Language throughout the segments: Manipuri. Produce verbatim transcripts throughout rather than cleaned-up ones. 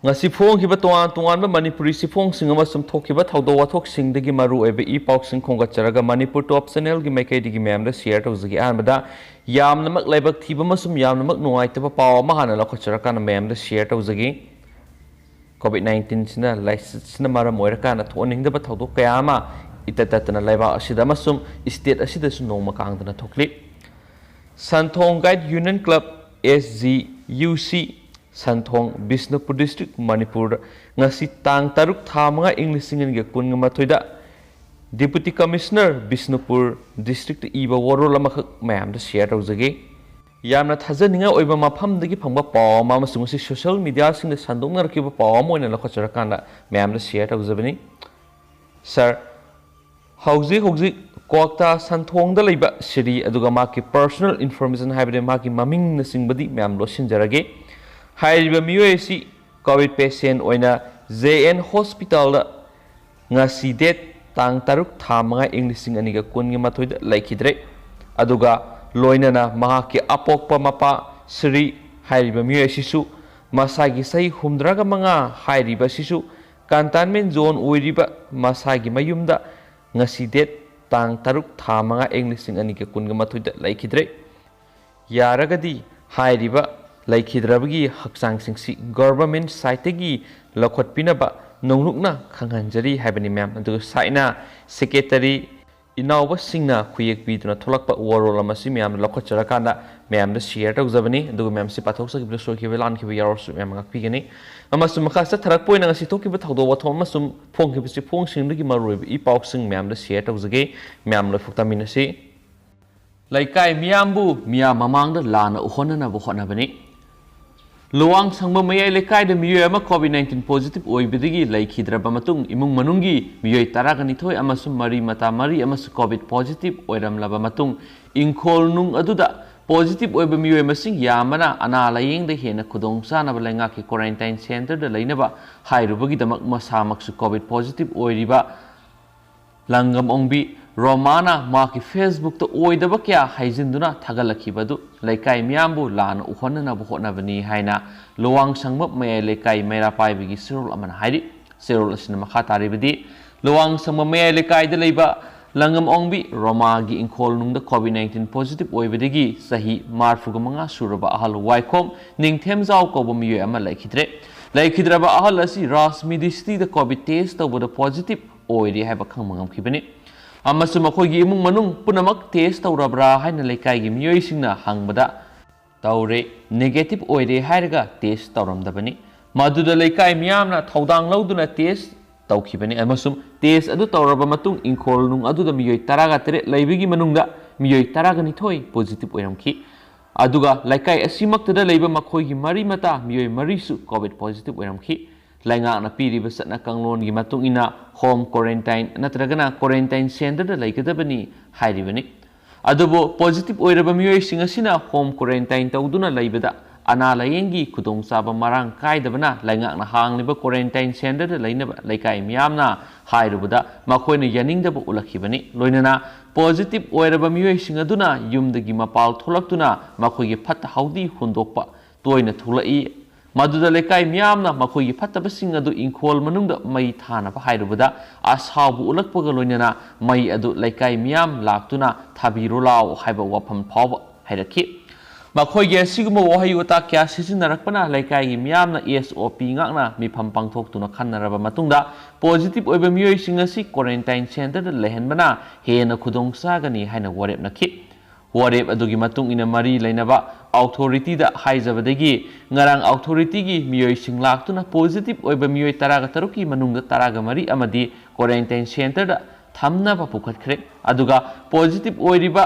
ꯉꯁꯤ ꯐꯣꯡꯈꯤꯕ ꯇꯣꯉꯥꯟ ꯇꯣꯉꯥꯟꯕ ꯃꯅꯤꯄꯨꯔꯤ ꯆꯦꯐꯣꯡꯁꯤꯡ ꯑꯃꯁꯨꯡ ꯊꯣꯛꯈꯤꯕ ꯊꯧꯗꯣꯛ ꯋꯥꯊꯣꯛꯁꯤꯡꯗꯒꯤ ꯃꯔꯨꯑꯣꯏꯕ ꯏ ꯄꯥꯎꯁꯤꯡ ꯈꯣꯝꯒꯠꯆꯔꯒ ꯃꯅꯤꯄꯨꯔ ꯇꯣꯞ ꯆꯦꯅꯦꯜꯒꯤ ꯃꯥꯏꯀꯩꯗꯒꯤ ꯃꯌꯥꯝꯗ ꯁꯤꯌꯔ ꯇꯧꯖꯒꯦ꯫ ꯑꯍꯥꯟꯕꯗ ꯌꯥꯝꯅꯃꯛ ꯂꯥꯏꯕꯛ ꯊꯤꯕ ꯑꯃꯁꯨꯡ ꯌꯥꯝꯅꯃꯛ ꯅꯨꯡꯉꯥꯏꯇꯕ ꯄꯥꯎ ꯑꯃ ꯍꯥꯟꯅ ꯂꯧꯈꯠꯆꯔꯀꯥꯟꯗ ꯃꯌꯥꯝꯗ ꯁꯤꯌꯔ ꯇꯧꯖꯒꯦ꯫ ꯀꯣꯚꯤꯗ ꯅꯥꯏꯟꯇꯤꯟꯁꯤꯅ ꯂꯥꯏꯆꯠꯁꯤꯅ ꯃꯔꯝ ꯑꯣꯏꯔꯀꯥꯟꯗ ꯊꯣꯛꯍꯟꯅꯤꯡꯗꯕ ꯊꯧꯗꯣꯛ ꯀꯌꯥ ꯑꯃ ꯏꯇꯠ ꯇꯠꯇꯅ ꯂꯩꯕꯥꯛ ꯑꯁꯤꯗ ꯑꯃꯁꯨꯡ ꯁ꯭ꯇꯦꯠ ꯑꯁꯤꯗꯁꯨ ꯅꯣꯡꯃ ꯀꯥꯡꯗꯅ ꯊꯣꯛꯂꯤ꯫ ꯁꯟꯊꯣꯡ ꯒꯥꯏꯗ ꯌꯨꯅꯤꯌꯟ ꯀ꯭ꯂꯕ, ꯑꯦꯁ ꯖꯤ ꯌꯨ ꯁꯤ, ꯁꯟꯊꯣꯡ ꯕꯤꯁꯅꯨꯄꯨꯔ ꯗꯤꯁꯇ꯭ꯔꯤꯛ, ꯃꯅꯤꯄꯨꯔꯗ ꯉꯁꯤ ꯇꯥꯡ ꯇꯔꯨꯛ ꯊꯥ ꯃꯉꯥ ꯏꯪ ꯂꯤꯁꯤꯡ ꯑꯅꯤꯒ ꯀꯨꯟꯒ ꯃꯥꯊꯣꯏꯗ ꯗꯤꯄꯨꯇꯤ ꯀꯃꯤꯁꯅꯔ ꯕꯤꯁꯅꯨꯄꯨꯔ ꯗꯤꯁꯇ꯭ꯔꯤꯛꯇ ꯏꯕ ꯋꯥꯔꯣꯜ ꯑꯃꯈꯛ ꯃꯌꯥꯝꯗ ꯁꯤꯌꯔ ꯇꯧꯖꯒꯦ꯫ ꯌꯥꯝꯅ ꯊꯥꯖꯅꯤꯡꯉꯥꯏ ꯑꯣꯏꯕ ꯃꯐꯝꯗꯒꯤ ꯐꯪꯕ ꯄꯥꯎ ꯑꯃ ꯑꯃꯁꯨꯡ ꯃꯁꯤ ꯁꯣꯁꯤꯌꯦꯜ ꯃꯤꯗꯤꯌꯥꯁꯤꯡꯗ ꯁꯟꯗꯣꯛꯅꯔꯛꯈꯤꯕ ꯄꯥꯎ ꯑꯃ ꯑꯣꯏꯅ ꯂꯧꯈꯠꯆꯔꯀꯥꯟꯗ ꯃꯌꯥꯝꯗ ꯁꯤꯌꯔ ꯇꯧꯖꯕꯅꯤ꯫ ꯁꯥꯔ, ꯍꯧꯖꯤꯛ ꯍꯧꯖꯤꯛ ꯀ꯭ꯋꯥꯛꯇꯥ ꯁꯟꯊꯣꯡꯗ ꯂꯩꯕ ꯁꯤꯔꯤ, ꯑꯗꯨꯒ ꯃꯍꯥꯛꯀꯤ ꯄꯔꯁꯣꯅꯦꯜ ꯏꯟꯐꯣꯔꯃꯦꯁꯟ ꯍꯥꯏꯕꯗꯤ ꯃꯍꯥꯛꯀꯤ ꯃꯃꯤꯡꯅꯆꯤꯡꯕꯗꯤ ꯃꯌꯥꯝ ꯂꯣꯠꯁꯤꯟꯖꯔꯒꯦ꯫ ꯍꯥꯏꯔꯤꯕ ꯃꯤꯑꯣꯏ ꯑꯁꯤ ꯀꯣꯚꯤꯗ ꯄꯦꯁꯦꯟ ꯑꯣꯏꯅ ꯖꯦ ꯑꯦꯟ ꯍꯣꯁꯄꯤꯇꯥꯜꯗ ꯉꯁꯤ ꯗꯦꯠ ꯇꯥꯡ ꯇꯔꯨꯛ ꯊꯥ ꯃꯉꯥ ꯏꯪ ꯂꯤꯁꯤꯡ ꯑꯅꯤꯒ ꯀꯨꯟꯒꯤ ꯃꯥꯊꯣꯏꯗ ꯂꯩꯈꯤꯗ꯭ꯔꯦ꯫ ꯑꯗꯨꯒ ꯂꯣꯏꯅꯅ ꯃꯍꯥꯛꯀꯤ ꯑꯄꯣꯛꯄ ꯃꯄꯥ ꯁꯤꯔꯤ ꯍꯥꯏꯔꯤꯕ ꯃꯤꯑꯣꯏ ꯑꯁꯤꯁꯨ ꯃꯁꯥꯒꯤ ꯆꯍꯤ ꯍꯨꯝꯗ꯭ꯔꯥꯒ ꯃꯉꯥ ꯍꯥꯏꯔꯤꯕ ꯑꯁꯤꯁꯨ ꯀꯟꯇꯥꯏꯟꯃꯦꯟ ꯖꯣꯟ ꯑꯣꯏꯔꯤꯕ ꯃꯁꯥꯒꯤ ꯃꯌꯨꯝꯗ ꯉꯁꯤ ꯗꯦꯠ ꯇꯥꯡ ꯇꯔꯨꯛ ꯊꯥ ꯃꯉꯥ ꯏꯪ ꯂꯤꯁꯤꯡ ꯑꯅꯤꯒ ꯀꯨꯟꯒ ꯃꯥꯊꯣꯏꯗ ꯂꯩꯈꯤꯗ꯭ꯔꯦ꯫ ꯌꯥꯔꯒꯗꯤ ꯍꯥꯏꯔꯤꯕ ꯂꯩꯈꯤꯗ꯭ꯔꯕꯒꯤ ꯍꯛꯆꯥꯡꯁꯤꯡꯁꯤ ꯒꯚꯔꯟꯃꯦꯟ ꯁꯥꯏꯠꯇꯒꯤ ꯂꯧꯈꯠꯄꯤꯅꯕ ꯅꯧꯂꯨꯛꯅ ꯈꯪꯍꯟꯖꯔꯤ ꯍꯥꯏꯕꯅꯤ ꯃꯌꯥꯝ꯫ ꯑꯗꯨꯒ ꯁꯥꯏꯠꯅ ꯁꯦꯀ꯭ꯔꯦꯇꯔꯤ ꯏꯅꯥꯎꯕꯁꯤꯡꯅ ꯈꯨꯌꯦꯛ ꯄꯤꯗꯨꯅ ꯊꯣꯛꯂꯛꯄ ꯋꯥꯔꯣꯜ ꯑꯃꯁꯤ ꯃꯌꯥꯝꯅ ꯂꯧꯈꯠꯆꯔꯀꯥꯟꯗ ꯃꯌꯥꯝꯗ ꯁꯤꯌꯔ ꯇꯧꯖꯕꯅꯤ꯫ ꯑꯗꯨꯒ ꯃꯌꯥꯝꯁꯤ ꯄꯥꯊꯣꯛꯆꯈꯤꯕꯗ ꯁꯣꯏꯈꯤꯕ ꯂꯥꯟꯈꯤꯕ ꯌꯥꯎꯔꯁꯨ ꯃꯌꯥꯝ ꯉꯥꯛꯄꯤꯒꯅꯤ꯫ ꯑꯃꯁꯨꯡ ꯃꯈꯥ ꯆꯠꯊꯔꯛꯄ ꯑꯣꯏꯅ ꯉꯁꯤ ꯊꯣꯛꯈꯤꯕ ꯊꯧꯗꯣꯛ ꯋꯥꯊꯣꯛ ꯑꯃꯁꯨꯡ ꯐꯣꯡꯈꯤꯕ ꯆꯦꯐꯣꯡꯁꯤꯡꯗꯒꯤ ꯃꯔꯨꯑꯣꯏꯕ ꯏ ꯄꯥꯎꯁꯤꯡ ꯃꯌꯥꯝꯗ ꯁꯤꯌꯔ ꯇꯧꯖꯒꯦ꯫ ꯃꯌꯥꯝ ꯂꯣꯏꯐꯥꯎ ꯇꯥꯃꯤꯟꯅꯁꯤ꯫ ꯂꯩꯀꯥꯏ ꯃꯤꯌꯥꯝꯕꯨ ꯃꯤꯌꯥꯝ ꯃꯃꯥꯡꯗ ꯂꯥꯟꯅ ꯎꯍꯟꯅꯅꯕ ꯍꯣꯠꯅꯕꯅꯤ꯫ ꯂꯨꯋꯥꯡ ꯁꯪꯕꯝ ꯃꯌꯥꯏ ꯂꯩꯀꯥꯏꯗ ꯃꯤꯑꯣꯏ ꯑꯃ ꯀꯣꯚꯤꯗ ꯅꯥꯏꯟꯇꯤꯟ ꯄꯣꯖꯤꯇꯤꯚ ꯑꯣꯏꯕꯗꯒꯤ ꯂꯩꯈꯤꯗ꯭ꯔꯕ ꯃꯇꯨꯡ, ꯏꯃꯨꯡ ꯃꯅꯨꯡꯒꯤ ꯃꯤꯑꯣꯏ ꯇꯔꯥꯒ ꯅꯤꯊꯣꯏ ꯑꯃꯁꯨꯡ ꯃꯔꯤ ꯃꯇꯥ ꯃꯔꯤ ꯑꯃꯁꯨ ꯀꯣꯚꯤꯗ ꯄꯣꯖꯤꯇꯤꯚ ꯑꯣꯏꯔꯝꯂꯕ ꯃꯇꯨꯡ, ꯏꯪꯈꯣꯜ ꯅꯨꯡ ꯑꯗꯨꯗ ꯄꯣꯖꯤꯇꯤꯚ ꯑꯣꯏꯕ ꯃꯤꯑꯣꯏ ꯃꯁꯤꯡ ꯌꯥꯝꯕꯅ ꯑꯅꯥ ꯂꯥꯌꯦꯡꯗ ꯍꯦꯟꯅ ꯈꯨꯗꯣꯡ ꯆꯥꯅꯕ ꯂꯩꯉꯥꯛꯀꯤ ꯀ꯭ꯋꯥꯔꯦꯟꯇꯥꯏꯟ ꯁꯦꯟꯇꯔꯗ ꯂꯩꯅꯕ ꯍꯥꯏꯔꯨꯕꯒꯤꯗꯃꯛ ꯃꯁꯥꯃꯛꯁꯨ ꯀꯣꯚꯤꯗ ꯄꯣꯖꯤꯇꯤꯚ ꯑꯣꯏꯔꯤꯕ ꯂꯪꯒꯝ ꯑꯣꯡꯕꯤ ꯔꯣꯃꯥꯅ ꯃꯍꯥꯛꯀꯤ Facebookꯇ ꯑꯣꯏꯗꯕ ꯀꯌꯥ ꯍꯩꯖꯤꯟꯗꯨꯅ ꯊꯥꯒꯠꯂꯛꯈꯤꯕ ꯑꯗꯨ ꯂꯩꯀꯥꯏ ꯃꯤꯌꯥꯝꯕꯨ ꯂꯥꯟꯅ ꯎꯍꯟꯅꯅꯕ ꯍꯣꯠꯅꯕꯅꯤ ꯍꯥꯏꯅ ꯂꯨꯋꯥꯡꯁꯪꯕꯝ ꯃꯌꯥꯏ ꯂꯩꯀꯥꯏ ꯃꯩꯔꯥ ꯄꯥꯏꯕꯒꯤ ꯆꯦꯔꯣꯜ ꯑꯃꯅ ꯍꯥꯏꯔꯤ꯫ ꯆꯦꯔꯣꯜ ꯑꯁꯤꯅ ꯃꯈꯥ ꯇꯥꯔꯤꯕꯗꯤ, ꯂꯨꯋꯥꯡꯁꯪꯕꯝ ꯃꯌꯥꯏ ꯂꯩꯀꯥꯏꯗ ꯂꯩꯕ ꯂꯪꯉꯝ ꯑꯣꯡꯕꯤ ꯔꯣꯃꯥꯒꯤ ꯏꯪꯈꯣꯜ ꯅꯨꯡꯗ COVID nineteen positive ꯑꯣꯏꯕꯗꯒꯤ ꯆꯍꯤ ꯃꯔꯤꯐꯨꯒ ꯃꯉꯥ ꯁꯨꯔꯕ ꯑꯍꯜ ꯋꯥꯏꯈꯣꯝ ꯅꯤꯡꯊꯦꯝꯖꯥꯎ ꯀꯧꯕ ꯃꯤꯑꯣꯏ ꯑꯃ ꯂꯩꯈꯤꯗ꯭ꯔꯦ꯫ ꯂꯩꯈꯤꯗ꯭ꯔꯕ ꯑꯍꯜ ꯑꯁꯤ ꯔꯥꯖ ꯃꯤꯗꯤꯁꯤꯇꯤꯗ COVID test ꯇꯧꯕꯗ positive ꯑꯣꯏꯔꯦ ꯍꯥꯏꯕ ꯈꯪꯕ ꯉꯝꯈꯤꯕꯅꯤ꯫ ꯑꯃꯁꯨꯡ ꯃꯈꯣꯏꯒꯤ ꯏꯃꯨꯡ ꯃꯅꯨꯡ ꯄꯨꯝꯅꯃꯛ test ꯇꯧꯔꯕ꯭ꯔꯥ ꯍꯥꯏꯅ ꯂꯩꯀꯥꯏꯒꯤ ꯃꯤꯑꯣꯏꯁꯤꯡꯅ ꯍꯪꯕꯗ, "ꯇꯧꯔꯦ, negative ꯑꯣꯏꯔꯦ" ꯍꯥꯏꯔꯒ test ꯇꯧꯔꯝꯗꯕꯅꯤ꯫ ꯃꯗꯨꯗ ꯂꯩꯀꯥꯏ ꯃꯤꯌꯥꯝꯅ ꯊꯧꯗꯥꯡ ꯂꯧꯗꯨꯅ test ꯇꯧꯈꯤꯕꯅꯤ ꯑꯃꯁꯨꯡ test ꯑꯗꯨ ꯇꯧꯔꯕ ꯃꯇꯨꯡ ꯏꯪꯈꯣꯜ ꯅꯨꯡ ꯑꯗꯨꯗ ꯃꯤꯑꯣꯏ ꯇꯔꯥꯒ ꯇꯔꯦꯠ ꯂꯩꯕꯒꯤ ꯃꯅꯨꯡꯗ ꯃꯤꯑꯣꯏ ꯇꯔꯥꯒ ꯅꯤꯊꯣꯏ positive ꯑꯣꯏꯔꯝꯈꯤ꯫ ꯑꯗꯨꯒ ꯂꯩꯀꯥꯏ ꯑꯁꯤꯃꯛꯇꯗ ꯂꯩꯕ ꯃꯈꯣꯏꯒꯤ ꯃꯔꯤ ꯃꯇꯥ ꯃꯤꯑꯣꯏ ꯃꯔꯤꯁꯨ COVID positive ꯑꯣꯏꯔꯝꯈꯤ꯫ ꯂꯩꯉꯥꯛꯅ ꯄꯤꯔꯤꯕ ꯆꯠꯅ ꯀꯥꯡꯂꯣꯟꯒꯤ ꯃꯇꯨꯡ ꯏꯟꯅ home quarantine ꯅꯠꯇ꯭ꯔꯒꯅ quarantine centreꯗ ꯂꯩꯒꯗꯕꯅꯤ ꯍꯥꯏꯔꯤꯕꯅꯤ꯫ ꯑꯗꯨꯕꯨ positive ꯑꯣꯏꯔꯕ ꯃꯤꯑꯣꯏꯁꯤꯡ ꯑꯁꯤꯅ home quarantine ꯇꯧꯗꯨꯅ ꯂꯩꯕꯗ ꯑꯅꯥ ꯂꯥꯌꯦꯡꯒꯤ ꯈꯨꯗꯣꯡꯆꯥꯕ ꯃꯔꯥꯡ ꯀꯥꯏꯗꯕꯅ ꯂꯩꯉꯥꯛꯅ ꯍꯥꯡꯂꯤꯕ quarantine centreꯗ ꯂꯩꯅꯕ ꯂꯩꯀꯥꯏ ꯃꯤꯌꯥꯝꯅ ꯍꯥꯏꯔꯨꯕꯗ ꯃꯈꯣꯏꯅ ꯌꯥꯅꯤꯡꯗꯕ ꯎꯠꯂꯛꯈꯤꯕꯅꯤ꯫ ꯂꯣꯏꯅꯅ positive ꯑꯣꯏꯔꯕ ꯃꯤꯑꯣꯏꯁꯤꯡ ꯑꯗꯨꯅ ꯌꯨꯝꯗꯒꯤ ꯃꯄꯥꯜ ꯊꯣꯛꯂꯛꯇꯨꯅ ꯃꯈꯣꯏꯒꯤ ꯐꯠꯇ ꯍꯥꯎꯗꯤ ꯍꯨꯟꯗꯣꯛꯄ ꯇꯣꯏꯅ ꯊꯣꯛꯂꯛꯏ꯫ ꯃꯗꯨꯗ ꯂꯩꯀꯥꯏ ꯃꯤꯌꯥꯝꯅ ꯃꯈꯣꯏꯒꯤ ꯐꯠꯇꯕꯁꯤꯡ ꯑꯗꯨ ꯏꯪꯈꯣꯜ ꯃꯅꯨꯡꯗ ꯃꯩ ꯊꯥꯅꯕ ꯍꯥꯏꯔꯨꯕꯗ ꯑꯁꯥꯎꯕ ꯎꯠꯂꯛꯄꯒ ꯂꯣꯏꯅꯅ ꯃꯩ ꯑꯗꯨ ꯂꯩꯀꯥꯏ ꯃꯤꯌꯥꯝ ꯂꯥꯛꯇꯨꯅ ꯊꯥꯕꯤꯔꯣ ꯂꯥꯎ ꯍꯥꯏꯕ ꯋꯥꯐꯝ ꯐꯥꯎꯕ ꯍꯥꯏꯔꯛꯈꯤ꯫ ꯃꯈꯣꯏꯒꯤ ꯑꯁꯤꯒꯨꯝꯕ ꯋꯥꯍꯩ ꯋꯥꯇꯥ ꯀꯌꯥ ꯁꯤꯖꯤꯟꯅꯔꯛꯄꯅ ꯂꯩꯀꯥꯏꯒꯤ ꯃꯤꯌꯥꯝꯅ SOP ꯉꯥꯛꯅ ꯃꯤꯐꯝ ꯄꯥꯡꯊꯣꯛꯇꯨꯅ ꯈꯟꯅꯔꯕ ꯃꯇꯨꯡꯗ positive ꯑꯣꯏꯕ ꯃꯤꯑꯣꯏꯁꯤꯡ ꯑꯁꯤ quarantine centreꯗ ꯂꯩꯍꯟꯕꯅ ꯍꯦꯟꯅ ꯈꯨꯗꯣꯡ ꯆꯥꯒꯅꯤ ꯍꯥꯏꯅ ꯋꯥꯔꯦꯞꯅꯈꯤ꯫ ꯋꯥꯔꯦꯞ ꯑꯗꯨꯒꯤ ꯃꯇꯨꯡ ꯏꯟꯅ ꯃꯔꯤ ꯂꯩꯅꯕ authorityꯗ ꯍꯥꯏꯖꯕꯗꯒꯤ ꯉꯔꯥꯡ authorityꯒꯤ ꯃꯤꯑꯣꯏꯁꯤꯡ ꯂꯥꯛꯇꯨꯅ positive ꯑꯣꯏꯕ ꯃꯤꯑꯣꯏ ꯇꯔꯥꯒ ꯇꯔꯨꯛꯀꯤ ꯃꯅꯨꯡꯗ ꯇꯔꯥꯒ ꯃꯔꯤ ꯑꯃꯗꯤ quarantine centreꯗ ꯊꯝꯅꯕ ꯄꯨꯈꯠꯈ꯭ꯔꯦ꯫ ꯑꯗꯨꯒ positive ꯑꯣꯏꯔꯤꯕ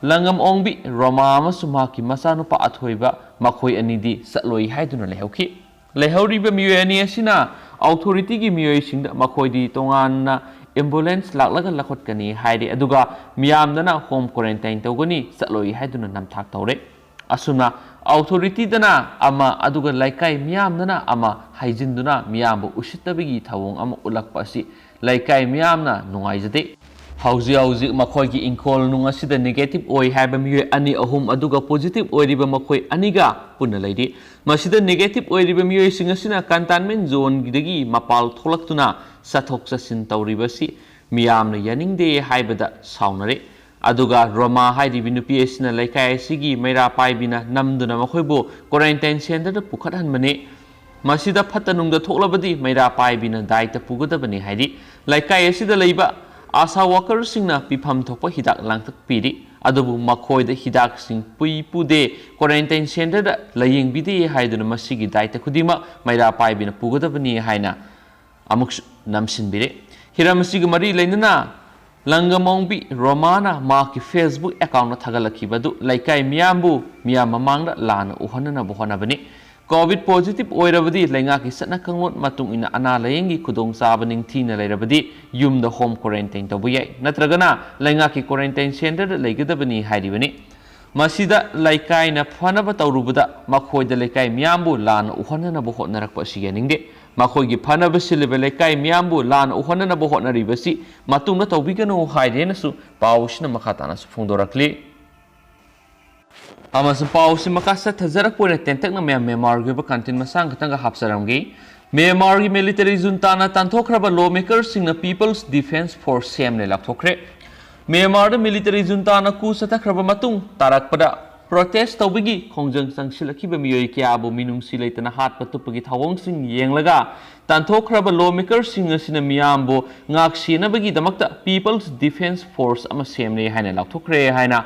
ꯂꯪꯉꯝ ꯑꯣꯡꯕꯤ ꯔꯣꯃꯥ ꯑꯃꯁꯨꯡ ꯃꯍꯥꯛꯀꯤ ꯃꯆꯥꯅꯨꯄꯥ ꯑꯊꯣꯏꯕ, ꯃꯈꯣꯏ ꯑꯅꯤꯗꯤ ꯆꯠꯂꯣꯏ ꯍꯥꯏꯗꯨꯅ ꯂꯩꯍꯧꯈꯤ꯫ ꯂꯩꯍꯧꯔꯤꯕ ꯃꯤꯑꯣꯏ ꯑꯅꯤ ꯑꯁꯤꯅ authorityꯒꯤ ꯃꯤꯑꯣꯏꯁꯤꯡꯗ ꯃꯈꯣꯏꯗꯤ ꯇꯣꯉꯥꯟꯅ ambulance ꯂꯥꯛꯂꯒ ꯂꯧꯈꯠꯀꯅꯤ ꯍꯥꯏꯔꯦ, ꯑꯗꯨꯒ ꯃꯤꯌꯥꯝꯗꯅ home quarantine ꯇꯧꯒꯅꯤ, ꯆꯠꯂꯣꯏ ꯍꯥꯏꯗꯨꯅ ꯅꯝꯊꯥꯛ ꯇꯧꯔꯦ꯫ ꯑꯁꯨꯝꯅ authorityꯗꯅ ꯑꯃ ꯑꯗꯨꯒ ꯂꯩꯀꯥꯏ ꯃꯤꯌꯥꯝꯗꯅ ꯑꯃ ꯍꯥꯏꯖꯤꯟꯗꯨꯅ ꯃꯤꯌꯥꯝꯕꯨ ꯎꯁꯤꯠꯇꯕꯒꯤ ꯊꯧꯑꯣꯡ ꯑꯃ ꯎꯠꯂꯛꯄ ꯑꯁꯤ ꯂꯩꯀꯥꯏ ꯃꯤꯌꯥꯝꯅ ꯅꯨꯡꯉꯥꯏꯖꯗꯦ꯫ ꯍꯧꯖꯤꯛ ꯍꯧꯖꯤꯛ ꯃꯈꯣꯏꯒꯤ ꯏꯪꯈꯣꯜ ꯅꯨꯡ ꯑꯁꯤꯗ negative ꯑꯣꯏ ꯍꯥꯏꯕ ꯃꯤꯑꯣꯏ ꯑꯅꯤ ꯑꯍꯨꯝ, ꯑꯗꯨꯒ positive ꯑꯣꯏꯔꯤꯕ ꯃꯈꯣꯏ ꯑꯅꯤꯒ ꯄꯨꯟꯅ ꯂꯩꯔꯤ꯫ ꯃꯁꯤꯗ negative ꯑꯣꯏꯔꯤꯕ ꯃꯤꯑꯣꯏꯁꯤꯡ ꯑꯁꯤꯅ containment zoneꯗꯒꯤ ꯃꯄꯥꯜ ꯊꯣꯛꯂꯛꯇꯨꯅ ꯆꯠꯊꯣꯛ ꯆꯠꯁꯤꯟ ꯇꯧꯔꯤꯕꯁꯤ ꯃꯤꯌꯥꯝꯅ ꯌꯥꯅꯤꯡꯗꯦ ꯍꯥꯏꯕꯗ ꯁꯥꯎꯅꯔꯦ꯫ ꯑꯗꯨꯒ ꯔꯣꯃꯥ ꯍꯥꯏꯔꯤꯕꯤ ꯅꯨꯄꯤ ꯑꯁꯤꯅ ꯂꯩꯀꯥꯏ ꯑꯁꯤꯒꯤ ꯃꯩꯔꯥ ꯄꯥꯏꯕꯤꯅ ꯅꯝꯗꯨꯅ ꯃꯈꯣꯏꯕꯨ quarantine centreꯗ ꯄꯨꯈꯠꯍꯟꯕꯅꯤ꯫ ꯃꯁꯤꯗ ꯐꯠꯇ ꯅꯨꯡꯗ ꯊꯣꯛꯂꯕꯗꯤ ꯃꯩꯔꯥ ꯄꯥꯏꯕꯤꯅ ꯗꯥꯏꯇ ꯄꯨꯒꯗꯕꯅꯤ ꯍꯥꯏꯔꯤ꯫ ꯂꯩꯀꯥꯏ ꯑꯁꯤꯗ ꯂꯩꯕ ꯑꯥꯁꯥ workerꯁꯤꯡꯅ ꯄꯤꯐꯝ ꯊꯣꯛꯄ ꯍꯤꯗꯥꯛ ꯂꯥꯡꯊꯛ ꯄꯤꯔꯤ, ꯑꯗꯨꯕꯨ ꯃꯈꯣꯏꯗ ꯍꯤꯗꯥꯛꯁꯤꯡ ꯄꯨꯏ ꯄꯨꯗꯦ, quarantine centreꯗ ꯂꯥꯌꯦꯡꯕꯤꯗꯦ ꯍꯥꯏꯗꯨꯅ ꯃꯁꯤꯒꯤ ꯗꯥꯏꯇ ꯈꯨꯗꯤꯡꯃꯛ ꯃꯩꯔꯥ ꯄꯥꯏꯕꯤꯅ ꯄꯨꯒꯗꯕꯅꯤ ꯍꯥꯏꯅ ꯑꯃꯨꯛꯁꯨ ꯅꯝꯁꯤꯟꯕꯤꯔꯦ꯫ ꯍꯤꯔꯝ ꯑꯁꯤꯒ ꯃꯔꯤ ꯂꯩꯅꯅ ꯂꯪꯒꯃꯣꯡꯕꯤ ꯔꯣꯃꯥꯅ ꯃꯍꯥꯛꯀꯤ Facebook accountꯇ ꯊꯥꯒꯠꯂꯛꯈꯤꯕ ꯑꯗꯨ ꯂꯩꯀꯥꯏ ꯃꯤꯌꯥꯝꯕꯨ ꯃꯤꯌꯥꯝ ꯃꯃꯥꯡꯗ ꯂꯥꯟꯅ ꯎꯍꯟꯅꯅꯕ ꯍꯣꯠꯅꯕꯅꯤ꯫ COVID positive ꯑꯣꯏꯔꯕꯗꯤ ꯂꯩꯉꯥꯛꯀꯤ ꯆꯠꯅ ꯀꯥꯡꯂꯣꯟ ꯃꯇꯨꯡ ꯏꯟꯅ ꯑꯅꯥ ꯂꯥꯌꯦꯡꯒꯤ ꯈꯨꯗꯣꯡꯆꯥꯕ ꯅꯤꯡꯊꯤꯅ ꯂꯩꯔꯕꯗꯤ ꯌꯨꯝꯗ home quarantine ꯇꯧꯕ ꯌꯥꯏ, ꯅꯠꯇ꯭ꯔꯒꯅ ꯂꯩꯉꯥꯛꯀꯤ quarantine centreꯗ ꯂꯩꯒꯗꯕꯅꯤ ꯍꯥꯏꯔꯤꯕꯅꯤ꯫ ꯃꯁꯤꯗ ꯂꯩꯀꯥꯏꯅ ꯐꯅꯕ ꯇꯧꯔꯨꯕꯗ ꯃꯈꯣꯏꯗ ꯂꯩꯀꯥꯏ ꯃꯤꯌꯥꯝꯕꯨ ꯂꯥꯟꯅ ꯎꯍꯟꯅꯅꯕ ꯍꯣꯠꯅꯔꯛꯄ ꯑꯁꯤ ꯌꯥꯅꯤꯡꯗꯦ꯫ ꯃꯈꯣꯏꯒꯤ ꯐꯅꯕ ꯁꯤꯜꯂꯤꯕ ꯂꯩꯀꯥꯏ ꯃꯤꯌꯥꯝꯕꯨ ꯂꯥꯟꯅ ꯎꯍꯟꯅꯅꯕ ꯍꯣꯠꯅꯔꯤꯕꯁꯤ ꯃꯇꯨꯡꯗ ꯇꯧꯕꯤꯒꯅꯨ ꯍꯥꯏꯔꯦꯅꯁꯨ ꯄꯥꯎ ꯑꯁꯤꯅ ꯃꯈꯥ ꯇꯥꯅꯁꯨ ꯐꯣꯡꯗꯣꯔꯛꯂꯤ꯫ ꯑꯃꯁꯨꯡ ꯄꯥꯎ ꯑꯁꯤ ꯃꯈꯥ ꯆꯠꯊꯖꯔꯛꯄ ꯑꯣꯏꯅ ꯇꯦꯟꯇꯛꯅ ꯃꯌꯥꯝ ꯃ꯭ꯌꯥꯟꯃꯥꯔꯒꯤ ꯑꯣꯏꯕ content ꯃꯆꯥ ꯈꯛꯇꯪꯒ ꯍꯥꯞꯆꯔꯝꯒꯦ꯫ ꯃ꯭ꯌꯥꯟꯃꯥꯔꯒꯤ military juntaꯅ ꯇꯥꯟꯊꯣꯛꯈ꯭ꯔꯕ lawmakerꯁꯤꯡꯅ People's Defence Force ꯁꯦꯝꯂꯦ ꯂꯥꯎꯊꯣꯛꯈ꯭ꯔꯦ꯫ ꯃ꯭ꯌꯥꯟꯃꯥꯔꯗ military juntaꯅ coup ꯆꯠꯊꯈ꯭ꯔꯕ ꯃꯇꯨꯡ ꯇꯥꯔꯛꯄꯗ protest ꯇꯧꯕꯒꯤ ꯈꯣꯡꯖꯪ ꯆꯪꯁꯤꯜꯂꯛꯈꯤꯕ ꯃꯤꯑꯣꯏ ꯀꯌꯥꯕꯨ ꯃꯤꯅꯨꯡꯁꯤ ꯂꯩꯇꯅ ꯍꯥꯠꯄ ꯇꯨꯞꯄꯒꯤ ꯊꯧꯑꯣꯡꯁꯤꯡ ꯌꯦꯡꯂꯒ ꯇꯥꯟꯊꯣꯛꯈ꯭ꯔꯕ lawmakerꯁꯤꯡ ꯑꯁꯤꯅ ꯃꯤꯌꯥꯝꯕꯨ ꯉꯥꯛ ꯁꯦꯟꯅꯕꯒꯤꯗꯃꯛꯇ People's Defence Force ꯑꯃ ꯁꯦꯝꯂꯦ ꯍꯥꯏꯅ ꯂꯥꯎꯊꯣꯛꯈ꯭ꯔꯦ ꯍꯥꯏꯅ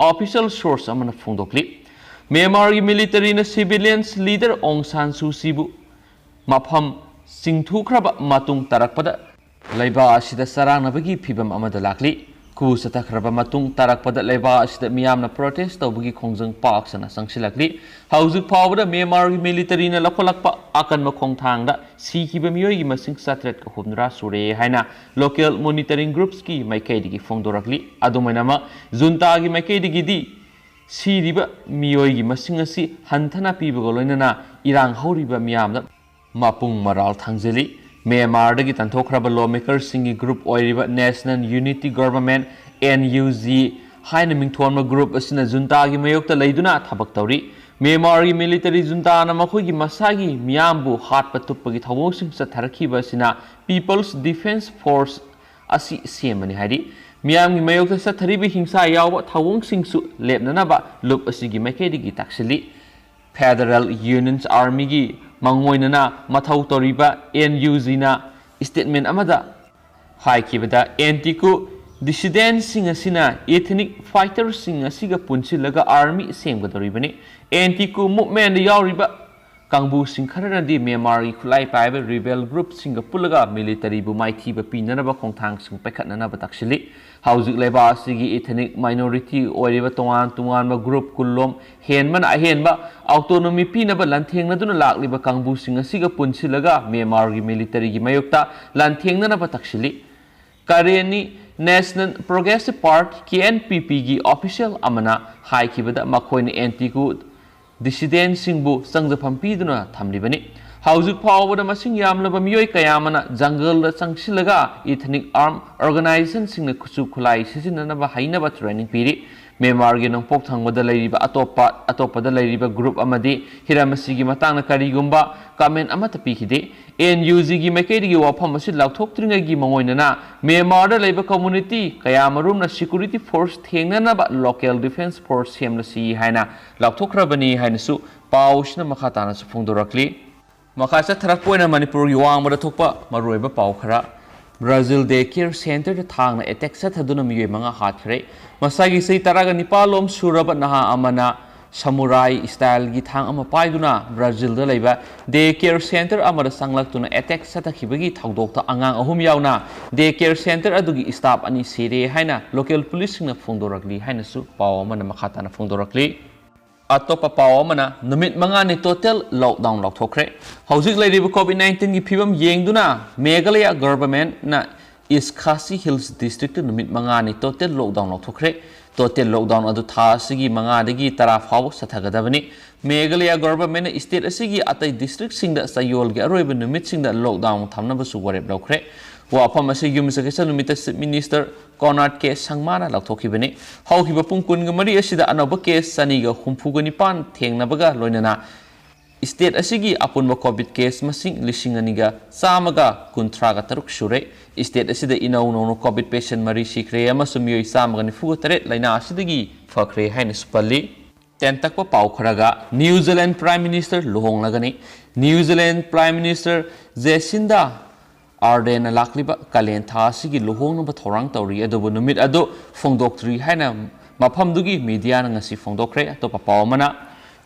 official source ꯑꯃꯅ ꯐꯣꯡꯗꯣꯛꯂꯤ꯫ ꯃ꯭ꯌꯥꯟꯃꯥꯔꯒꯤ militaryꯅ civilians leader ꯑꯣꯡ ꯁꯥꯟ ꯁꯨ ꯆꯤꯕꯨ ꯃꯐꯝ ꯆꯤꯡꯊꯨꯈ꯭ꯔꯕ ꯃꯇꯨꯡ ꯇꯥꯔꯛꯄꯗ ꯂꯩꯕꯥꯛ ꯑꯁꯤꯗ ꯆꯔꯥꯡꯅꯕꯒꯤ ꯐꯤꯚꯝ ꯑꯃꯗ ꯂꯥꯛꯂꯤ꯫ Coup ꯆꯠꯊꯈ꯭ꯔꯕ ꯃꯇꯨꯡ ꯇꯥꯔꯛꯄꯗ ꯂꯩꯕꯥꯛ ꯑꯁꯤꯗ ꯃꯤꯌꯥꯝꯅ protest ꯇꯧꯕꯒꯤ ꯈꯣꯡꯖꯪ ꯄꯥꯛ ꯁꯟꯅ ꯆꯪꯁꯤꯜꯂꯛꯂꯤ꯫ ꯍꯧꯖꯤꯛ ꯐꯥꯎꯕꯗ ꯃ꯭ꯌꯥꯟꯃꯥꯔꯒꯤ militaryꯅ ꯂꯧꯈꯠꯂꯛꯄ ꯑꯀꯟꯕ ꯈꯣꯡꯊꯥꯡꯗ ꯁꯤꯈꯤꯕ ꯃꯤꯑꯣꯏꯒꯤ ꯃꯁꯤꯡ ꯆꯥꯇ꯭ꯔꯦꯠꯀ ꯍꯨꯝꯐꯨꯇꯔꯥ ꯁꯨꯔꯦ ꯍꯥꯏꯅ local monitoring groups ꯀꯤ ꯃꯥꯏꯀꯩꯗꯒꯤ ꯐꯣꯡꯗꯣꯔꯛꯂꯤ꯫ ꯑꯗꯨꯃꯥꯏꯅꯃꯛ juntaꯒꯤ ꯃꯥꯏꯀꯩꯗꯒꯤꯗꯤ ꯁꯤꯔꯤꯕ ꯃꯤꯑꯣꯏꯒꯤ ꯃꯁꯤꯡ ꯑꯁꯤ ꯍꯟꯊꯅ ꯄꯤꯕꯒ ꯂꯣꯏꯅꯅ ꯏꯔꯥꯡ ꯍꯧꯔꯤꯕ ꯃꯤꯌꯥꯝꯗ ꯃꯄꯨꯡ ꯃꯔꯥꯜ ꯊꯥꯡꯖꯤꯜꯂꯤ꯫ ꯃ꯭ꯌꯥꯟꯃꯥꯔꯗꯒꯤ ꯇꯥꯟꯊꯣꯛꯈ꯭ꯔꯕ ꯂꯣ ꯃꯦꯀꯔꯁꯤꯡꯒꯤ ꯒ꯭ꯔꯨꯞ ꯑꯣꯏꯔꯤꯕ National Unity Government, N U G, ꯍꯥꯏꯅ ꯃꯤꯡꯊꯣꯟꯕ ꯒ꯭ꯔꯨꯞ ꯑꯁꯤꯅ ꯖꯨꯟꯇꯥꯒꯤ ꯃꯥꯌꯣꯛꯇ ꯂꯩꯗꯨꯅ ꯊꯕꯛ ꯇꯧꯔꯤ꯫ ꯃ꯭ꯌꯥꯟꯃꯥꯔꯒꯤ ꯃꯤꯂꯤꯇꯔꯤ ꯖꯨꯟꯇꯥꯅ ꯃꯈꯣꯏꯒꯤ ꯃꯁꯥꯒꯤ ꯃꯤꯌꯥꯝꯕꯨ ꯍꯥꯠꯄ ꯇꯨꯞꯄꯒꯤ ꯊꯧꯑꯣꯡꯁꯤꯡ ꯆꯠꯊꯔꯛꯈꯤꯕ ꯑꯁꯤꯅ People's Defence Force ꯑꯁꯤ ꯁꯦꯝꯕꯅꯤ ꯍꯥꯏꯔꯤ꯫ ꯃꯤꯌꯥꯝꯒꯤ ꯃꯥꯌꯣꯛꯇ ꯆꯠꯊꯔꯤꯕ ꯍꯤꯡꯁꯥ ꯌꯥꯎꯕ ꯊꯧꯑꯣꯡꯁꯤꯡꯁꯨ ꯂꯦꯞꯅꯅꯕ ꯂꯨꯞ ꯑꯁꯤꯒꯤ ꯃꯥꯏꯀꯩꯗꯒꯤ ꯇꯥꯛꯁꯤꯜꯂꯤ꯫ Federal Union's Armyꯒꯤ ꯃꯥꯡꯑꯣꯏꯅꯅ ꯃꯊꯧ ꯇꯧꯔꯤꯕ N U Gꯅ statement ꯑꯃꯗ ꯍꯥꯏꯈꯤꯕꯗ, ꯑꯦꯟꯇꯤꯀꯨ dissidentꯁꯤꯡ ꯑꯁꯤꯅ ethnic fighterꯁꯤꯡ ꯑꯁꯤꯒ ꯄꯨꯟꯁꯤꯜꯂꯒ army ꯁꯦꯝꯒꯗꯧꯔꯤꯕꯅꯤ꯫ ꯑꯦꯟꯇꯤꯀꯨ movementꯗ ꯌꯥꯎꯔꯤꯕ ꯀꯥꯡꯕꯨꯁꯤꯡ ꯈꯔꯅꯗꯤ ꯃ꯭ꯌꯥꯟꯃꯥꯔꯒꯤ ꯈꯨꯠꯂꯥꯏ ꯄꯥꯏꯕ rebel groupꯁꯤꯡꯒ ꯄꯨꯜꯂꯒ ꯃꯤꯂꯤꯇꯔꯤꯕꯨ ꯃꯥꯏꯊꯤꯕ ꯄꯤꯅꯅꯕ ꯈꯣꯡꯊꯥꯡꯁꯤꯡ ꯄꯥꯏꯈꯠꯅꯅꯕ ꯇꯥꯛꯁꯤꯜꯂꯤ꯫ ꯍꯧꯖꯤꯛ ꯂꯩꯕꯥꯛ ꯑꯁꯤꯒꯤ ethnic minority ꯑꯣꯏꯔꯤꯕ ꯇꯣꯉꯥꯟ ꯇꯣꯉꯥꯟꯕ ꯒ꯭ꯔꯨꯞ ꯀꯨꯟꯂꯣꯝ ꯍꯦꯟꯕꯅ ꯑꯍꯦꯟꯕ autonomy ꯄꯤꯅꯕ ꯂꯥꯟꯊꯦꯡꯅꯗꯨꯅ ꯂꯥꯛꯂꯤꯕ ꯀꯥꯡꯕꯨꯁꯤꯡ ꯑꯁꯤꯒ ꯄꯨꯟꯁꯤꯜꯂꯒ ꯃ꯭ꯌꯥꯟꯃꯥꯔꯒꯤ ꯃꯤꯂꯤꯇꯔꯤꯒꯤ ꯃꯥꯌꯣꯛꯇ ꯂꯥꯟꯊꯦꯡꯅꯅꯕ ꯇꯛꯁꯤꯜꯂꯤ꯫ ꯀꯔꯦꯟꯅꯤ National Progressive Party, K N P Pꯒꯤ official ꯑꯃꯅ ꯍꯥꯏꯈꯤꯕꯗ, ꯃꯈꯣꯏꯅ ꯑꯦꯟꯇꯤꯒꯨ dissidentꯁꯤꯡꯕꯨ ꯆꯪꯖꯐꯝ ꯄꯤꯗꯨꯅ ꯊꯝꯂꯤꯕꯅꯤ꯫ ꯍꯧꯖꯤꯛ ꯐꯥꯎꯕꯗ ꯃꯁꯤꯡ ꯌꯥꯝꯂꯕ ꯃꯤꯑꯣꯏ ꯀꯌꯥ ꯑꯃꯅ ꯖꯪꯒꯜꯗ ꯆꯪꯁꯤꯜꯂꯒ ethnic arm organizationꯁꯤꯡꯅ ꯈꯨꯠꯁꯨ ꯈꯨꯠꯂꯥꯏ ꯁꯤꯖꯤꯟꯅꯅꯕ ꯍꯩꯅꯕ training ꯄꯤꯔꯤ꯫ ꯃ꯭ꯌꯥꯟꯃꯥꯔꯒꯤ ꯅꯣꯡꯄꯣꯛ ꯊꯪꯕꯗ ꯂꯩꯔꯤꯕ ꯑꯇꯣꯞꯄ, ꯑꯇꯣꯞꯄꯗ ꯂꯩꯔꯤꯕ ꯒ꯭ꯔꯨꯞ ꯑꯃꯗꯤ ꯍꯤꯔꯝ ꯑꯁꯤꯒꯤ ꯃꯇꯥꯡꯗ ꯀꯔꯤꯒꯨꯝꯕ comment ꯑꯃꯠꯇ ꯄꯤꯈꯤꯗꯦ꯫ N U Gꯒꯤ ꯃꯥꯏꯀꯩꯗꯒꯤ ꯋꯥꯐꯝ ꯑꯁꯤ ꯂꯥꯎꯊꯣꯛꯇ꯭ꯔꯤꯉꯩꯒꯤ ꯃꯥꯡꯑꯣꯏꯅꯅ ꯃ꯭ꯌꯥꯟꯃꯥꯔꯗ ꯂꯩꯕ community ꯀꯌꯥꯃꯔꯨꯝꯅ security force ꯊꯦꯡꯅꯅꯕ local defence force ꯁꯦꯝꯂꯁꯤ ꯍꯥꯏꯅ ꯂꯥꯎꯊꯣꯛꯈ꯭ꯔꯕꯅꯤ ꯍꯥꯏꯅꯁꯨ ꯄꯥꯎ ꯑꯁꯤꯅ ꯃꯈꯥ ꯇꯥꯅꯁꯨ ꯐꯣꯡꯗꯣꯔꯛꯂꯤ꯫ ꯃꯈꯥ ꯆꯠꯊꯔꯛꯄ ꯑꯣꯏꯅ ꯃꯅꯤꯄꯨꯔꯒꯤ ꯋꯥꯡꯃꯗ ꯊꯣꯛꯄ ꯃꯔꯨꯑꯣꯏꯕ ꯄꯥꯎ ꯈꯔ꯫ Brazil day care centreꯗ ꯊꯥꯡꯅ attack ꯆꯠꯊꯗꯨꯅ ꯃꯤꯑꯣꯏ ꯃꯉꯥ ꯍꯥꯠꯈ꯭ꯔꯦ꯫ ꯃꯁꯥꯒꯤ ꯆꯍꯤ ꯇꯔꯥꯒ ꯅꯤꯄꯥꯜ ꯂꯣꯝ ꯁꯨꯔꯕ ꯅꯍꯥ ꯑꯃꯅ samurai styleꯒꯤ ꯊꯥꯡ ꯑꯃ ꯄꯥꯏꯗꯨꯅ Brazilꯗ ꯂꯩꯕ day care centre ꯑꯃꯗ ꯆꯪꯂꯛꯇꯨꯅ attack ꯆꯠꯊꯈꯤꯕꯒꯤ ꯊꯧꯗꯣꯛꯇ ꯑꯉꯥꯡ ꯑꯍꯨꯝ ꯌꯥꯎꯅ day care centre ꯑꯗꯨꯒꯤ staff ꯑꯅꯤ ꯁꯤꯔꯦ ꯍꯥꯏꯅ local policeꯁꯤꯡꯅ ꯐꯣꯡꯗꯣꯔꯛꯂꯤ ꯍꯥꯏꯅꯁꯨ ꯄꯥꯎ ꯑꯃꯅ ꯃꯈꯥ ꯇꯥꯅ ꯐꯣꯡꯗꯣꯔꯛꯂꯤ꯫ ꯑꯇꯣꯞꯄ ꯄꯥꯎ ꯑꯃꯅ, ꯅꯨꯃꯤꯠ ꯃꯉꯥꯅꯤ total lockdown ꯂꯥꯎꯊꯣꯛꯈ꯭ꯔꯦ꯫ ꯍꯧꯖꯤꯛ ꯂꯩꯔꯤꯕ COVID nineteenꯒꯤ ꯐꯤꯕꯝ ꯌꯦꯡꯗꯨꯅ ꯃꯦꯘꯥꯂꯌꯥ governmentꯅ East Khasi Hills districtꯇ ꯅꯨꯃꯤꯠ ꯃꯉꯥꯅꯤ total lockdown ꯂꯥꯎꯊꯣꯛꯈ꯭ꯔꯦ꯫ Total lockdown ꯑꯗꯨ ꯊꯥ ꯑꯁꯤꯒꯤ ꯃꯉꯥꯗꯒꯤ ꯇꯔꯥ ꯐꯥꯎꯕ ꯆꯠꯊꯒꯗꯕꯅꯤ꯫ ꯃꯦꯘꯥꯂꯌꯥ ꯒꯣꯚꯔꯟꯃꯦꯟꯠꯅ ꯁ꯭ꯇꯦꯠ ꯑꯁꯤꯒꯤ ꯑꯇꯩ ꯗꯤꯁꯇ꯭ꯔꯤꯛꯁꯤꯡꯗ ꯆꯌꯣꯜꯒꯤ ꯑꯔꯣꯏꯕ ꯅꯨꯃꯤꯠꯁꯤꯡꯗ ꯂꯣꯛꯗꯥꯎꯟ ꯊꯝꯅꯕꯁꯨ ꯋꯥꯔꯦꯞ ꯂꯧꯈ꯭ꯔꯦ꯫ ꯋꯥꯐꯝ ꯑꯁꯤ ꯌꯨꯝꯁꯀꯩꯁ ꯅꯨꯃꯤꯠꯇ ꯆꯤꯐ ꯃꯤꯅꯤꯁꯇꯔ ꯀꯣꯅꯥꯔꯗ ꯀꯦ ꯁꯪꯃꯥꯅ ꯂꯥꯎꯊꯣꯛꯈꯤꯕꯅꯤ꯫ ꯍꯧꯈꯤꯕ ꯄꯨꯡ ꯀꯨꯟꯒ ꯃꯔꯤ ꯑꯁꯤꯗ ꯑꯅꯧꯕ ꯀꯦꯁ ꯆꯅꯤꯒ ꯍꯨꯝꯐꯨꯒ ꯅꯤꯄꯥꯟ ꯊꯦꯡꯅꯕꯒ ꯂꯣꯏꯅꯅ ꯁ꯭ꯇꯦꯠ ꯑꯁꯤꯒꯤ ꯑꯄꯨꯟꯕ ꯀꯣꯚꯤꯗ ꯀꯦꯁ ꯃꯁꯤꯡ ꯂꯤꯁꯤꯡ ꯑꯅꯤꯒ ꯆꯥꯝꯃꯒ ꯀꯨꯟꯊ꯭ꯔꯥꯒ ꯇꯔꯨꯛ ꯁꯨꯔꯦ꯫ ꯁ꯭ꯇꯦꯠ ꯑꯁꯤꯗ ꯏꯅꯧ ꯅꯧꯅ ꯀꯣꯚꯤꯗ ꯄꯦꯁꯦꯟꯠ ꯃꯔꯤ ꯁꯤꯈ꯭ꯔꯦ ꯑꯃꯁꯨꯡ ꯃꯤꯑꯣꯏ ꯆꯥꯝꯃꯒ ꯅꯤꯐꯨꯒ ꯇꯔꯦꯠ ꯂꯥꯏꯅꯥ ꯑꯁꯤꯗꯒꯤ ꯐꯈ꯭ꯔꯦ ꯍꯥꯏꯅꯁꯨ ꯄꯜꯂꯤ꯫ ꯇꯦꯟꯇꯛꯄ ꯄꯥꯎ ꯈꯔꯒ, ꯅ꯭ꯌꯨ ꯖꯤꯂꯦꯟ ꯄ꯭ꯔꯥꯏꯝ ꯃꯤꯅꯤꯁꯇꯔ ꯂꯨꯍꯣꯡꯂꯒꯅꯤ꯫ New Zealand prime minister Jacinda ꯑꯥꯔꯗꯦꯟꯅ ꯂꯥꯛꯂꯤꯕ ꯀꯥꯂꯦꯟ ꯊꯥ ꯑꯁꯤꯒꯤ ꯂꯨꯍꯣꯡꯅꯕ ꯊꯧꯔꯥꯡ ꯇꯧꯔꯤ, ꯑꯗꯨꯕꯨ ꯅꯨꯃꯤꯠ ꯑꯗꯨ ꯐꯣꯡꯗꯣꯛꯇ꯭ꯔꯤ ꯍꯥꯏꯅ ꯃꯐꯝꯗꯨꯒꯤ ꯃꯤꯗꯤꯌꯥꯅ ꯉꯁꯤ ꯐꯣꯡꯗꯣꯛꯈ꯭ꯔꯦ꯫ ꯑꯇꯣꯞꯄ ꯄꯥꯎ ꯑꯃꯅ,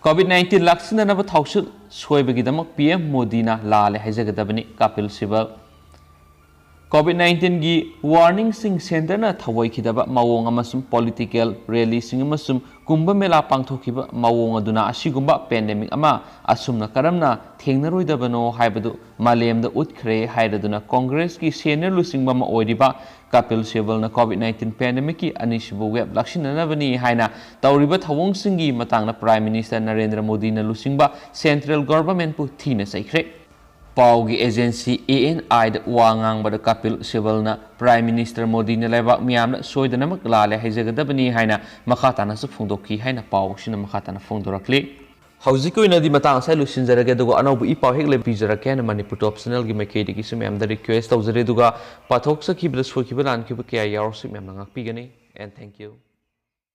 ꯀꯣꯚꯤꯗ ꯅꯥꯏꯟꯇꯤꯟ ꯂꯥꯛꯁꯤꯟꯅꯅꯕ ꯊꯧꯁꯤꯜ ꯁꯣꯏꯕꯒꯤꯗꯃꯛ ꯄꯤ ꯑꯦꯝ ꯃꯣꯗꯤꯅ ꯂꯥꯜꯂꯦ ꯍꯥꯏꯖꯒꯗꯕꯅꯤ, ꯀꯥꯄꯤꯜ ꯁꯤꯕꯜ꯫ ꯀꯣꯚꯤꯗ ꯅꯥꯏꯟꯇꯤꯟꯒꯤ ꯋꯥꯔꯅꯤꯡꯁꯤꯡ ꯁꯦꯟꯇꯔꯅ ꯊꯧꯑꯣꯏꯈꯤꯗꯕ ꯃꯑꯣꯡ ꯑꯃꯁꯨꯡ ꯄꯣꯂꯤꯇꯤꯀꯦꯜ ꯔꯦꯂꯤꯁꯤꯡ ꯑꯃꯁꯨꯡ ꯀꯨꯝꯚ ꯃꯦꯂꯥ ꯄꯥꯡꯊꯣꯛꯈꯤꯕ ꯃꯑꯣꯡ ꯑꯗꯨꯅ ꯑꯁꯤꯒꯨꯝꯕ ꯄꯦꯟꯗꯦꯃꯤꯛ ꯑꯃ ꯑꯁꯨꯝꯅ ꯀꯔꯝꯅ ꯊꯦꯡꯅꯔꯣꯏꯗꯕꯅꯣ ꯍꯥꯏꯕꯗꯨ ꯃꯥꯂꯦꯝꯗ ꯎꯠꯈ꯭ꯔꯦ ꯍꯥꯏꯔꯗꯨꯅ ꯀꯣꯡꯒ꯭ꯔꯦꯁꯀꯤ ꯁꯦꯅꯤꯌꯔ ꯂꯨꯆꯤꯡꯕ ꯑꯃ ꯑꯣꯏꯔꯤꯕ ꯀꯥꯄꯤꯜ ꯁꯤꯕꯜꯅ ꯀꯣꯚꯤꯗ ꯅꯥꯏꯟꯇꯤꯟ ꯄꯦꯟꯗꯦꯃꯤꯛꯀꯤ ꯑꯅꯤꯁꯨꯕ ꯋꯦꯕ ꯂꯥꯛꯁꯤꯟꯅꯅꯕꯅꯤ ꯍꯥꯏꯅ ꯇꯧꯔꯤꯕ ꯊꯧꯑꯣꯡꯁꯤꯡꯒꯤ ꯃꯇꯥꯡꯗ ꯄ꯭ꯔꯥꯏꯝ ꯃꯤꯅꯤꯁꯇꯔ ꯅꯔꯦꯟꯗ꯭ꯔ ꯃꯣꯗꯤꯅ ꯂꯨꯆꯤꯡꯕ ꯁꯦꯟꯇ꯭ꯔꯦꯜ ꯒꯣꯚꯔꯟꯃꯦꯟꯠꯄꯨ ꯊꯤꯅ ꯆꯩꯈ꯭ꯔꯦ꯫ ꯄꯥꯎꯒꯤ ꯑꯦꯖꯦꯟꯁꯤ ꯑꯦ ꯑꯦꯟ ꯑꯥꯏꯗ ꯋꯥ ꯉꯥꯡꯕꯗ ꯀꯥꯄꯤꯜ ꯁꯤꯕꯜꯅ ꯄ꯭ꯔꯥꯏꯝ ꯃꯤꯅꯤꯁꯇꯔ ꯃꯣꯗꯤꯅ ꯂꯩꯕꯥꯛ ꯃꯤꯌꯥꯝꯅ ꯁꯣꯏꯗꯅꯃꯛ ꯂꯥꯜꯂꯦ ꯍꯥꯏꯖꯒꯗꯕꯅꯤ ꯍꯥꯏꯅ ꯃꯈꯥ ꯇꯥꯅꯁꯨ ꯐꯣꯡꯗꯣꯛꯈꯤ ꯍꯥꯏꯅ ꯄꯥꯎ ꯑꯁꯤꯅ ꯃꯈꯥ ꯇꯥꯅ ꯐꯣꯡꯗꯣꯔꯛꯂꯤ꯫ ꯍꯧꯖꯤꯛꯀꯤ ꯑꯣꯏꯅꯗꯤ ꯃꯇꯥꯡ ꯑꯁꯤꯗ ꯂꯣꯏꯁꯤꯟꯖꯔꯒꯦ, ꯑꯗꯨꯒ ꯑꯅꯧꯕ ꯏ ꯄꯥꯎ ꯍꯦꯛ ꯂꯩꯕꯤꯖꯔꯛꯀꯦ ꯍꯥꯏꯅ ꯃꯅꯤꯄꯨꯔ ꯇꯣꯞ ꯆꯦꯅꯦꯜꯒꯤ ꯃꯥꯏꯀꯩꯗꯒꯤꯁꯨ ꯃꯌꯥꯝꯗ ꯔꯤꯀ꯭ꯋꯦꯁ ꯇꯧꯖꯔꯤ꯫ ꯑꯗꯨꯒ ꯄꯥꯊꯣꯛꯆꯈꯤꯕꯗ ꯁꯣꯏꯈꯤꯕ ꯂꯥꯟꯈꯤꯕ ꯀꯌꯥ ꯌꯥꯎꯔꯁꯨ ꯃꯌꯥꯝꯅ ꯉꯥꯛꯄꯤꯒꯅꯤ꯫ And thank you.